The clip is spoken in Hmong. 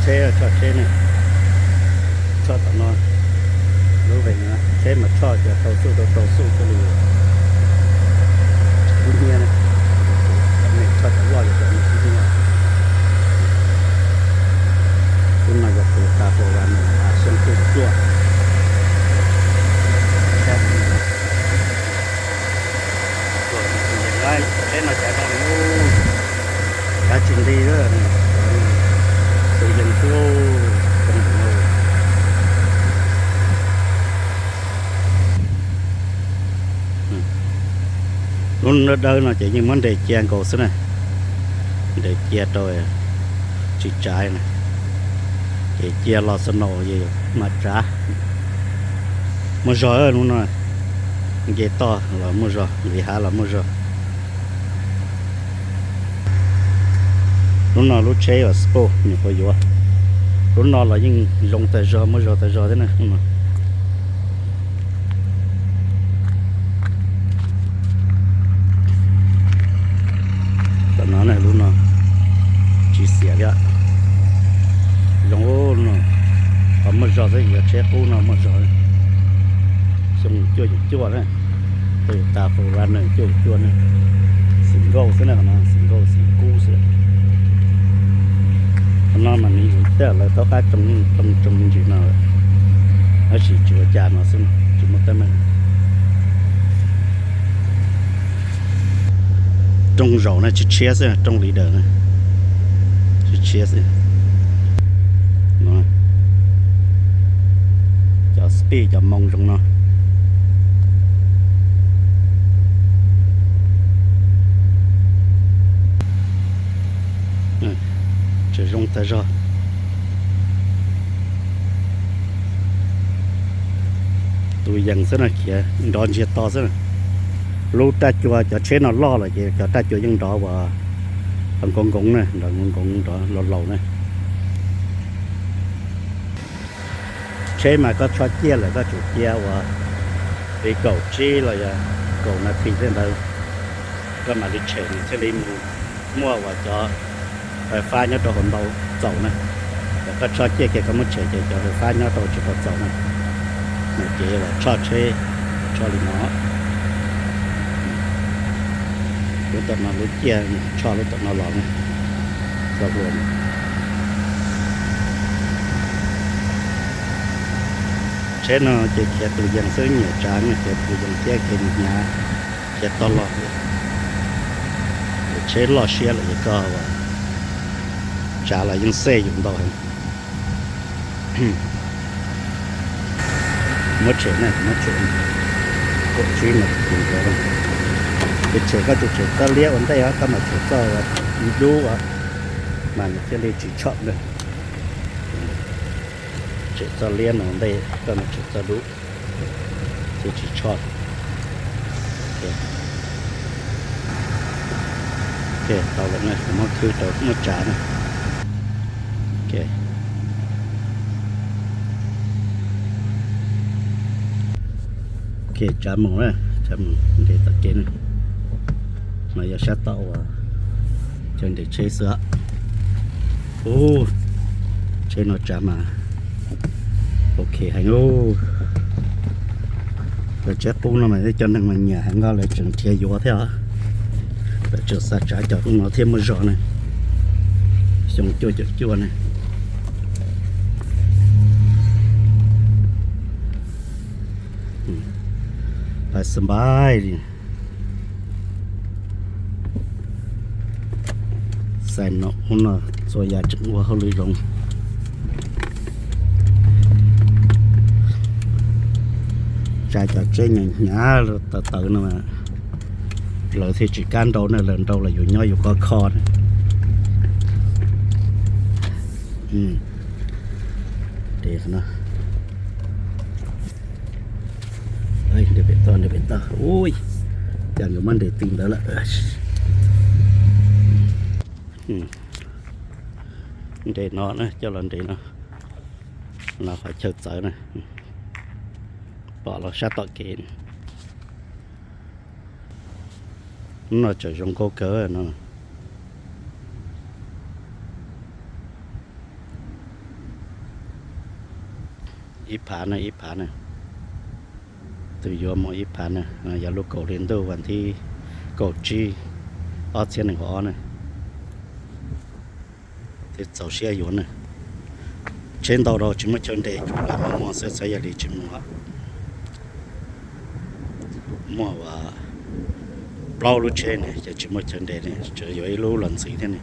Tsheb tshoj tsheb ne, tshoj tom no, lub veem no tsheb mas tshoj cov tau xuj tau tau xuj thiaj li kub hnyiab ne. Cov me tshoj cov loj yog cov me kub hnyiab. Lub no yog Toyota Forerunner xyoo cuaj cuaj. Tsheb no cav zoo li, cav tsis nti, tus yees xwb. Lub dawb dawb no ces yeej muab nres cia nkaus xwb na, nres cia rau tsis tsav na, ces cia los snow mam tsav. Muaj zog lub no, nce toj los muaj zog, nqis hav los muaj zog. Lub no lub tsheb uas sport nyuam qhuav yuav, lub no los yeej zoo tag zog muaj zog tag zog thiab na. Tam no lub no tsis xiam li, zoo lub no, qhov muaj zog xwb, yog tsheb qub no muaj zog. Xyoo cuaj cuaj na, Toyota Forerunner cuaj cuaj na, xim nkauj xwb na, qhov no xim nkauj xim kub xwb. Qhov no mas nws tej lawv thaub qab tsoo tsoo me ntsis no, tab sis tsis ua cas no xwb, tsis muaj teeb meem. Rooj zaum na tshiab tshiab xwb, rooj leader na tshiab tshiab xwb. Cov speed cov moo zoo no. Tseem zoo tag zog. Tus yees xwb no khiav nrov ntsiag to xwb. Lub raj cua cov tsheb no loj lawm ces cov raj cua yeej nrov uas nkoos nkoos na, nrov nkoos nkoos nrov laus laus na. Tsheb mas koj tshoj ciaj lawm koj tsum cia uas li kaum tsib los yog kaum nas this tej ntawd, koj mam li tshem nws thiaj li mus muaj uas cov fais fab nyob rau hauv ntau txaus na. Yog koj tshoj ciaj kiag koj muab tshem ces cov fais fab nyob rau tsis tau txaus na. Mas ces uas tshoj tsheb, tshoj li no. Lub tom no lub ciaj tshoj lub tom no los na. Txoj hlua. Tsheb no ces khiav tus yees xwb, nyiam tsav no khiav tus yees thiab kev mus hnyav, khiav toj loj. Tsheb loj siab lawm ces koj tsav los yeej xej yus ntau heev. Muab tshem na, muab tshem. Kaum tsib no, ces tshem koj tsum tshem txoj liab ua ntej os, koj mam tshem txoj dub os, mas nws thiaj li tsis tshoj na. Tshem txoj liab no ua ntej, koj mam tshem txoj dub thiaj tsis tshoj. Ok, tau lawm na, kuv muab khwb rau muab tsav na. Ok. Ok, tsav mus na, tsav mus nres tom kev na. No yog sab tom uas chaw nres tsheb xwb. Ub, tsheb no tsav mas ok heev. Lawv tsheb qub no mas cov neeg mas nyiam heev, lawv tseem nrhiav yuav thiab os. Lawv tseem xav tsav cov qub no thiab muaj zog ne. Xyoo cuaj caum cuaj ne. Pais xas npais li. Xais no ub no txhua yam tseem ua hauj lwm zoo. Tsav cov tsheb hnyav hnyav tawv tawv no mas lawv thiaj tsis kam nrau ne, lawv nrau los yus nyob yus khov kho ne. Nres pem toj, nres pem toj. Ui, cas nkawd muab nres ti ntawd lawm. Nres no na, coj los nres no. No qhov chaw txawv na. Pom los sab tom kev. Lub no tseem zoo nkauj kawg no. Ib phav na, ib phav na. Tus yuav muaj ib phav na, yog lub kaum hli ntuj vas thib kaum tsib ob txhiab nees nkaum ob na. Twb txaus siab yuav na. Tsheb ntau dhau tsis muaj chaw nres, tsuas lam muag xwb, xav yog li tsis muag. Muaj plaub lub tsheb ne ces tsis muaj chaw nres ne, tsuas yuav ib lub los ntxiv thiab ne.